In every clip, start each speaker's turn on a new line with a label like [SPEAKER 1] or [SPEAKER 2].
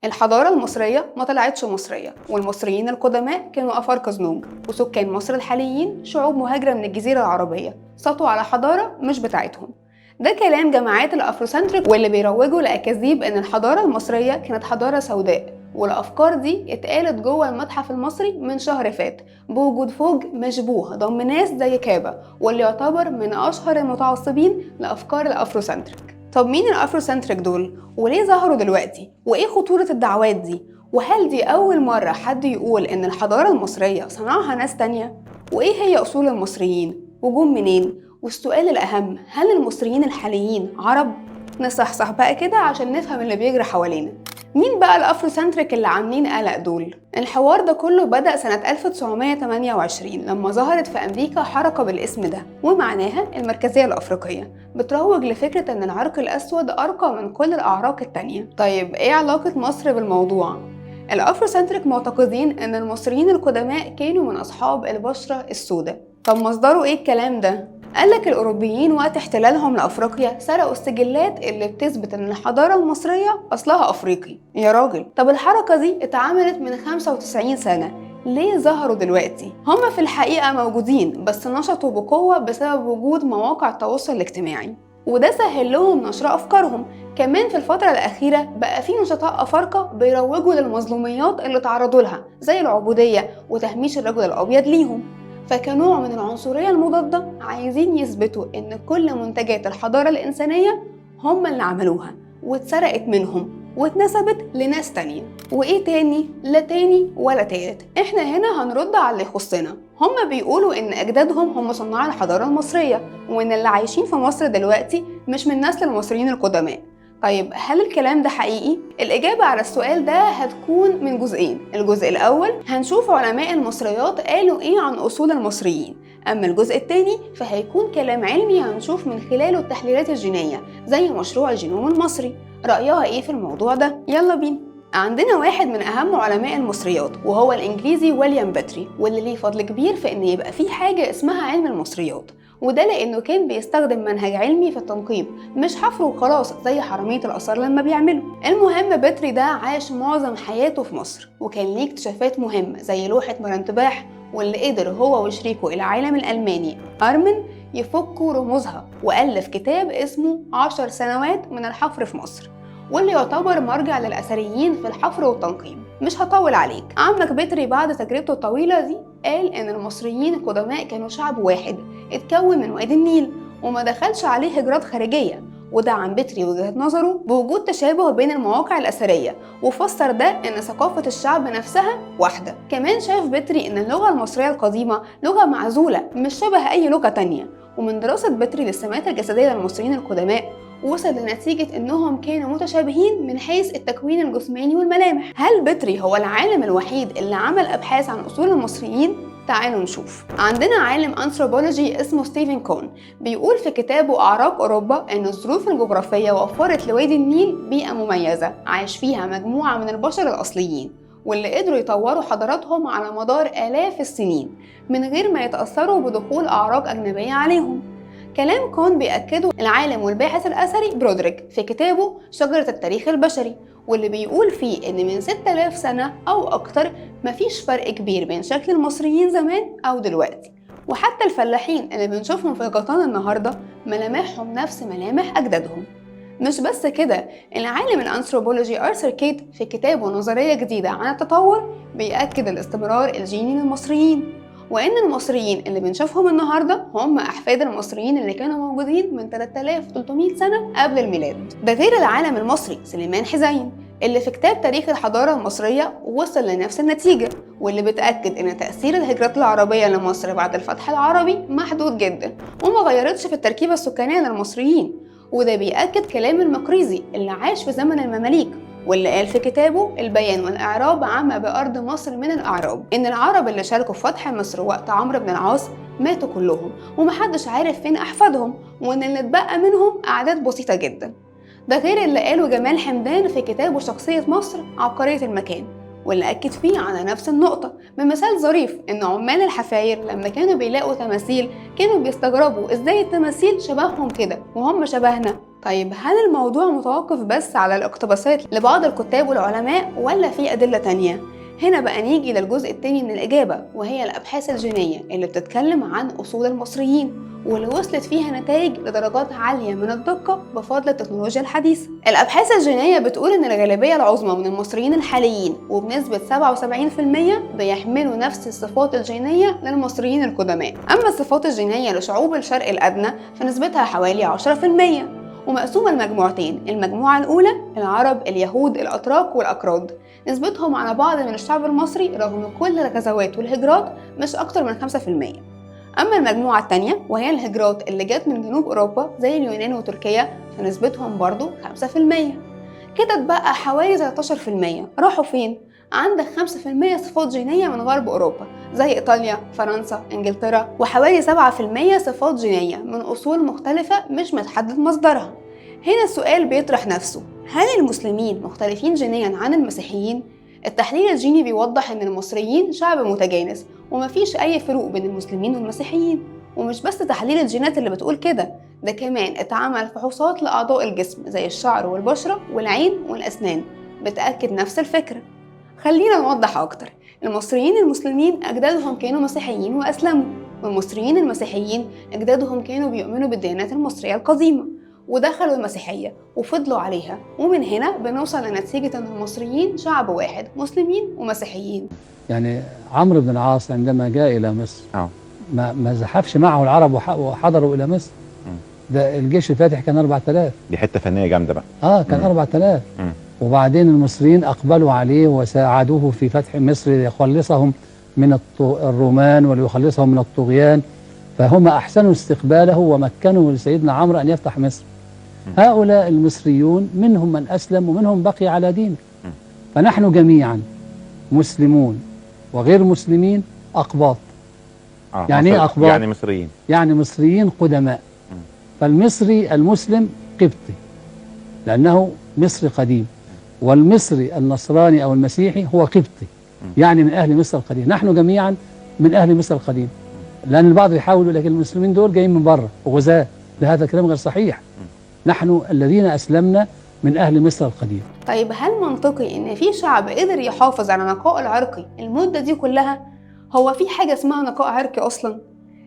[SPEAKER 1] الحضارة المصرية ما طلعتش مصرية، والمصريين القدماء كانوا أفارقة زنوج، وسكان مصر الحاليين شعوب مهاجرة من الجزيرة العربية سطوا على حضارة مش بتاعتهم. ده كلام جماعات الأفروسنتريك واللي بيروجوا لأكاذيب إن الحضارة المصرية كانت حضارة سوداء، والأفكار دي اتقالت جوه المتحف المصري من شهر فات بوجود فوج مشبوه ضم ناس زي كابا، واللي يعتبر من أشهر المتعصبين لأفكار الأفروسنتريك. طب مين الأفروسنتريك دول؟ وليه ظهروا دلوقتي؟ وإيه خطورة الدعوات دي؟ وهل دي أول مرة حد يقول إن الحضارة المصرية صنعها ناس تانية؟ وإيه هي أصول المصريين؟ وجم منين؟ والسؤال الأهم، هل المصريين الحاليين عرب؟ نصحصح بقى كده عشان نفهم اللي بيجري حوالينا. مين بقى ال Afrocentric اللي عاملين قلق دول؟ الحوار ده كله بدأ سنة 1928 لما ظهرت في أمريكا حركة بالاسم ده، ومعناها المركزية الأفريقية، بتروج لفكرة إن العرق الأسود أرقى من كل الأعراق التانية. طيب إيه علاقة مصر بالموضوع؟ ال Afrocentric معتقدين إن المصريين القدماء كانوا من أصحاب البشرة السوداء. طب مصدره إيه الكلام ده؟ قالك الأوروبيين وقت احتلالهم لأفريقيا سرقوا السجلات اللي بتثبت إن الحضارة المصرية أصلها أفريقي. يا راجل، طب الحركة دي اتعملت من 95 سنة، ليه ظهروا دلوقتي؟ هما في الحقيقة موجودين، بس نشطوا بقوة بسبب وجود مواقع التواصل الاجتماعي، وده سهل لهم نشر أفكارهم. كمان في الفترة الأخيرة بقى في نشطاء أفارقة بيروجوا للمظلوميات اللي تعرضوا لها زي العبودية وتهميش الرجل الأبيض ليهم، فكنوع من العنصرية المضادة عايزين يثبتوا إن كل منتجات الحضارة الإنسانية هم اللي عملوها واتسرقت منهم واتنسبت لناس تانية. وإيه تاني؟ لا تاني ولا تالت، إحنا هنا هنرد على اللي يخصنا. هم بيقولوا إن أجدادهم هم صناع الحضارة المصرية، وإن اللي عايشين في مصر دلوقتي مش من نسل المصريين القدماء. طيب هل الكلام ده حقيقي؟ الإجابة على السؤال ده هتكون من جزئين. الجزء الأول هنشوف علماء المصريات قالوا إيه عن أصول المصريين، أما الجزء الثاني فهيكون كلام علمي هنشوف من خلاله التحليلات الجينية زي مشروع الجينوم المصري رأيها إيه في الموضوع ده. يلا بينا. عندنا واحد من أهم علماء المصريات وهو الإنجليزي ويليام بتري، واللي ليه فضل كبير في إن يبقى في حاجة اسمها علم المصريات، وده لأنه كان بيستخدم منهج علمي في التنقيب، مش حفر وخلاص زي حرامية الآثار لما بيعملوا. المهم بتري ده عاش معظم حياته في مصر، وكان ليه اكتشافات مهمة زي لوحة مرنتباح، واللي قدر هو وشريكه العالم الألماني أرمن يفكوا رموزها، وألف كتاب اسمه 10 سنوات من الحفر في مصر، واللي يعتبر مرجع للأثريين في الحفر والتنقيب. مش هطول عليك، عمك بتري بعد تجربته الطويلة دي قال إن المصريين القدماء كانوا شعب واحد اتكون من وادي النيل وما دخلش عليه هجرات خارجية، ودعم بتري وجهة نظره بوجود تشابه بين المواقع الأثرية، وفسر ده إن ثقافة الشعب نفسها واحدة. كمان شاف بتري إن اللغة المصرية القديمة لغة معزولة مش شبه أي لغة تانية، ومن دراسة بتري للسمات الجسدية للمصريين القدماء وصل لنتيجة إنهم كانوا متشابهين من حيث التكوين الجسماني والملامح. هل بتري هو العالم الوحيد اللي عمل أبحاث عن أصول المصريين؟ تعالوا نشوف. عندنا عالم أنثروبولوجي اسمه ستيفن كون بيقول في كتابه أعراق أوروبا إن الظروف الجغرافية وفرت لوادي النيل بيئة مميزة عاش فيها مجموعة من البشر الأصليين، واللي قدروا يطوروا حضاراتهم على مدار آلاف السنين من غير ما يتأثروا بدخول أعراق أجنبية عليهم. كلام كون بيأكده العالم والباحث الأثري برودريك في كتابه شجرة التاريخ البشري، واللي بيقول فيه إن من 6000 سنة أو أكتر مفيش فرق كبير بين شكل المصريين زمان أو دلوقتي، وحتى الفلاحين اللي بنشوفهم في الغيطان النهاردة ملامحهم نفس ملامح أجدادهم. مش بس كده، العالم الأنثروبولوجي آرثر كيت في كتابه نظرية جديدة عن التطور بيأكد الاستمرار الجيني للمصريين، وإن المصريين اللي بنشوفهم النهاردة هم أحفاد المصريين اللي كانوا موجودين من 3300 سنة قبل الميلاد. ده غير العالم المصري سليمان حزين اللي في كتاب تاريخ الحضارة المصرية وصل لنفس النتيجة، واللي بتأكد إن تأثير الهجرات العربية لمصر بعد الفتح العربي محدود جدا وما غيرتش في التركيبة السكانية للمصريين. وده بيأكد كلام المقريزي اللي عاش في زمن المماليك، واللي قال في كتابه البيان والإعراب عما بأرض مصر من الأعراب إن العرب اللي شاركوا في فتح مصر وقت عمرو بن العاص ماتوا كلهم ومحدش عارف فين أحفادهم، وإن اللي اتبقى منهم أعداد بسيطة جدا. ده غير اللي قاله جمال حمدان في كتابه شخصية مصر عبقرية المكان، واللي أكد فيه على نفس النقطة بمثال ظريف إن عمال الحفاير لما كانوا بيلاقوا تماثيل كانوا بيستغربوا إزاي التماثيل شبههم كده وهم شبهنا. طيب هل الموضوع متوقف بس على الاقتباسات لبعض الكتاب والعلماء ولا في أدلة تانية؟ هنا بقى نيجي للجزء التاني من الإجابة، وهي الأبحاث الجينية اللي بتتكلم عن أصول المصريين واللي وصلت فيها نتائج لدرجات عالية من الدقة بفضل التكنولوجيا الحديثة. الأبحاث الجينية بتقول إن الغالبية العظمى من المصريين الحاليين وبنسبة 77% بيحملوا نفس الصفات الجينية للمصريين القدماء. أما الصفات الجينية لشعوب الشرق الأدنى فنسبتها حوالي 10%، ومقسومة لمجموعتين. المجموعة الأولى العرب، اليهود، الأتراك والأكراد، نسبتهم على بعض من الشعب المصري رغم كل الغزوات والهجرات مش أكتر من 5%. أما المجموعة التانية وهي الهجرات اللي جت من جنوب أوروبا زي اليونان وتركيا فنسبتهم برضو 5%. كده اتبقى حوالي 13%. راحوا فين؟ عندك 5% صفات جينية من غرب أوروبا زي إيطاليا، فرنسا، إنجلترا، وحوالي 7% صفات جينية من أصول مختلفة مش متحدد مصدرها. هنا السؤال بيطرح نفسه، هل المسلمين مختلفين جينيا عن المسيحيين؟ التحليل الجيني بيوضح إن المصريين شعب متجانس ومفيش أي فروق بين المسلمين والمسيحيين. ومش بس تحليل الجينات اللي بتقول كده، ده كمان اتعمل فحوصات لأعضاء الجسم زي الشعر والبشرة والعين والأسنان بتأكد نفس الفكرة. خلينا نوضح أكتر. المصريين المسلمين أجدادهم كانوا مسيحيين وأسلموا، والمصريين المسيحيين أجدادهم كانوا بيؤمنوا بالديانات المصرية القديمة ودخلوا المسيحية وفضلوا عليها. ومن هنا بنوصل لنتيجة أن المصريين شعب واحد، مسلمين ومسيحيين.
[SPEAKER 2] يعني عمرو بن العاص عندما جاء إلى مصر ما زحفش معه العرب وحضروا إلى مصر. ده الجيش الفاتح كان 4000.
[SPEAKER 3] دي حتة فنية جامدة بقى.
[SPEAKER 2] كان 4000. وبعدين المصريين أقبلوا عليه وساعدوه في فتح مصر ليخلصهم من الرومان وليخلصهم من الطغيان، فهم أحسنوا استقباله ومكنوا لسيدنا عمرو أن يفتح مصر. هؤلاء المصريون منهم من أسلم ومنهم بقي على دينه. فنحن جميعا مسلمون وغير مسلمين أقباط. يعني إيه أقباط؟
[SPEAKER 3] يعني مصريين،
[SPEAKER 2] يعني مصريين قدماء. فالمصري المسلم قبطي لأنه مصري قديم، والمصري النصراني أو المسيحي هو قبطي، يعني من أهل مصر القديم. نحن جميعا من أهل مصر القديم، لأن البعض يحاول يقول لك المسلمين دول جايين من بره وغزاة، لهذا الكلام غير صحيح. نحن الذين أسلمنا من أهل مصر القديم.
[SPEAKER 1] طيب هل منطقي إن في شعب قدر يحافظ على نقائه العرقي المدة دي كلها؟ هو في حاجة اسمها نقاء عرقي أصلا؟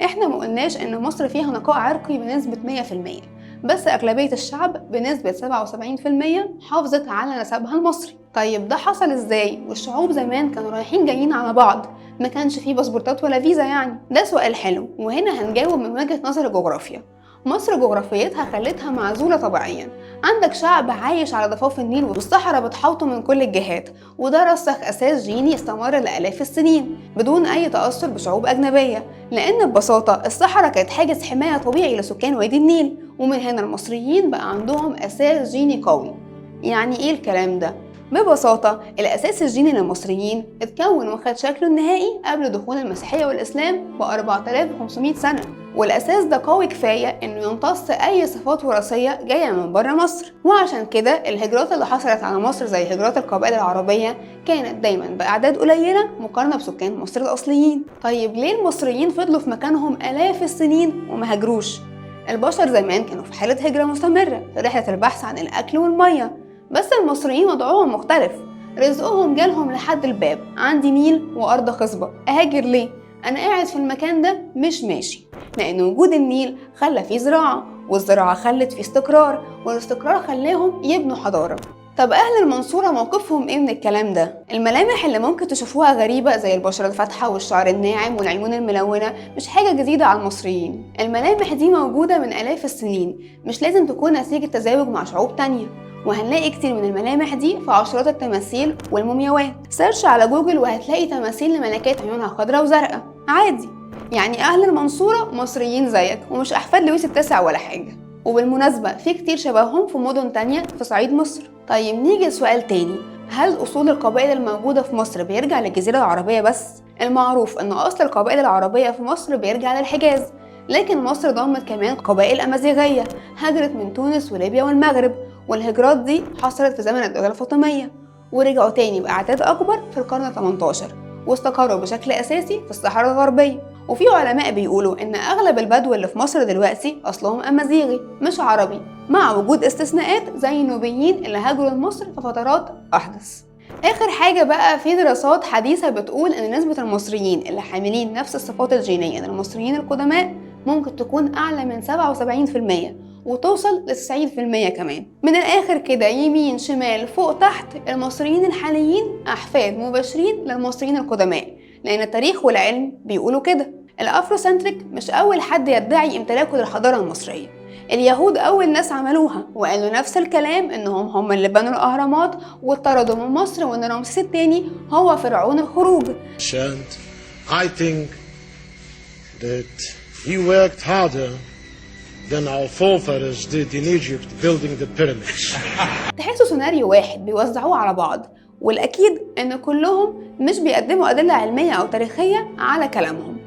[SPEAKER 1] إحنا ما قلناش إن مصر فيها نقاء عرقي بنسبة 100%، بس أغلبية الشعب بنسبة 77% حافظت على نسبها المصري. طيب ده حصل إزاي؟ والشعوب زمان كانوا رايحين جايين على بعض، ما كانش فيه باسبورتات ولا فيزا يعني. ده سؤال حلو، وهنا هنجاوب من وجهة نظر الجغرافيا. مصر جغرافيتها خلتها معزولة طبيعيا، عندك شعب عايش على ضفاف النيل والصحراء بتحوطه من كل الجهات، وده رسخ أساس جيني استمر لآلاف السنين بدون أي تأثر بشعوب أجنبية، لأن ببساطة الصحراء كانت حاجز حماية طبيعي لسكان وادي النيل، ومن هنا المصريين بقى عندهم أساس جيني قوي. يعني إيه الكلام ده؟ ببساطة الأساس الجيني للمصريين اتكون وخد شكله النهائي قبل دخول المسيحية والإسلام ب 4500 سنة، والأساس ده قوي كفاية إنه يمتص أي صفات وراثية جاية من بره مصر. وعشان كده الهجرات اللي حصلت على مصر زي هجرات القبائل العربية كانت دايما بأعداد قليلة مقارنة بسكان مصر الأصليين. طيب ليه المصريين فضلوا في مكانهم آلاف السنين وما هاجروش؟ البشر زمان كانوا في حالة هجرة مستمرة في رحلة البحث عن الأكل والمية، بس المصريين وضعهم مختلف، رزقهم جالهم لحد الباب، عندي نيل وأرض خصبة، أهاجر ليه؟ أنا قاعد في المكان ده مش ماشي. لأن وجود النيل خلى فيه زراعة، والزراعة خلت فيه استقرار، والاستقرار خلاهم يبنوا حضارة. طب أهل المنصورة موقفهم إيه من الكلام ده؟ الملامح اللي ممكن تشوفوها غريبة زي البشرة الفاتحة والشعر الناعم والعيون الملونة مش حاجة جديدة على المصريين، الملامح دي موجودة من آلاف السنين، مش لازم تكون نتيجة تزاوج مع شعوب تانية، وهنلاقي كتير من الملامح دي في عشرات التماثيل والمومياوات. search على جوجل وهتلاقي تماثيل لملكات عيونها خضراء وزرقاء عادي. يعني أهل المنصورة مصريين زيك ومش أحفاد لويس التاسع ولا حاجة. وبالمناسبة في كتير شبههم في مدن تانية في صعيد مصر. طيب نيجي لسؤال تاني، هل أصول القبائل الموجودة في مصر بيرجع للجزيرة العربية بس؟ المعروف إن أصل القبائل العربية في مصر بيرجع للحجاز، لكن مصر ضمت كمان قبائل أمازيغية هاجرت من تونس وليبيا والمغرب، والهجرات دي حصلت في زمن الدولة الفاطمية، ورجعوا تاني بأعداد أكبر في القرن 18 واستقروا بشكل أساسي في الصحراء الغربية. وفي علماء بيقولوا إن أغلب البدو اللي في مصر دلوقتي أصلهم أمازيغي مش عربي، مع وجود استثناءات زي النوبيين اللي هاجروا لمصر في فترات أحدث. آخر حاجة بقى، في دراسات حديثة بتقول إن نسبة المصريين اللي حاملين نفس الصفات الجينية للمصريين القدماء ممكن تكون أعلى من 77% وتوصل ل 90% كمان. من الآخر كده، يمين شمال فوق تحت، المصريين الحاليين أحفاد مباشرين للمصريين القدماء، لأن التاريخ والعلم بيقولوا كده. ال Afrocentric مش أول حد يدعي امتلاكه للحضارة المصرية. اليهود أول ناس عملوها وقالوا نفس الكلام، إنهم هم اللي بنوا الأهرامات واتطردوا من مصر، وإن رمسيس الثاني هو فرعون الخروج.
[SPEAKER 4] And I think that he worked harder than our forefathers did in Egypt building the pyramids.
[SPEAKER 1] تحسوا سيناريو واحد بيوزعوه على بعض، والأكيد إن كلهم مش بيقدموا أدلة علمية أو تاريخية على كلامهم،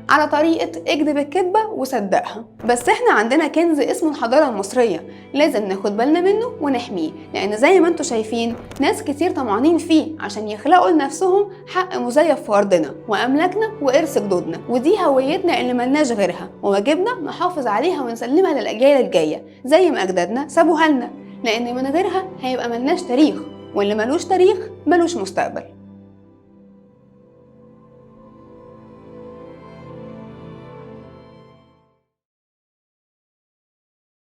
[SPEAKER 1] على طريقة اكذب الكذبة وصدقها. بس احنا عندنا كنز اسمه الحضارة المصرية، لازم ناخد بالنا منه ونحميه، لأن زي ما انتوا شايفين ناس كتير طمعانين فيه عشان يخلقوا لنفسهم حق مزيف في أرضنا وأملاكنا وإرث جدودنا، ودي هويتنا اللي ملناش غيرها، وواجبنا نحافظ عليها ونسلمها للأجيال الجاية زي ما أجدادنا سابوها لنا، لأن من غيرها هيبقى ملناش تاريخ، واللي ملوش تاريخ ملوش مستقبل.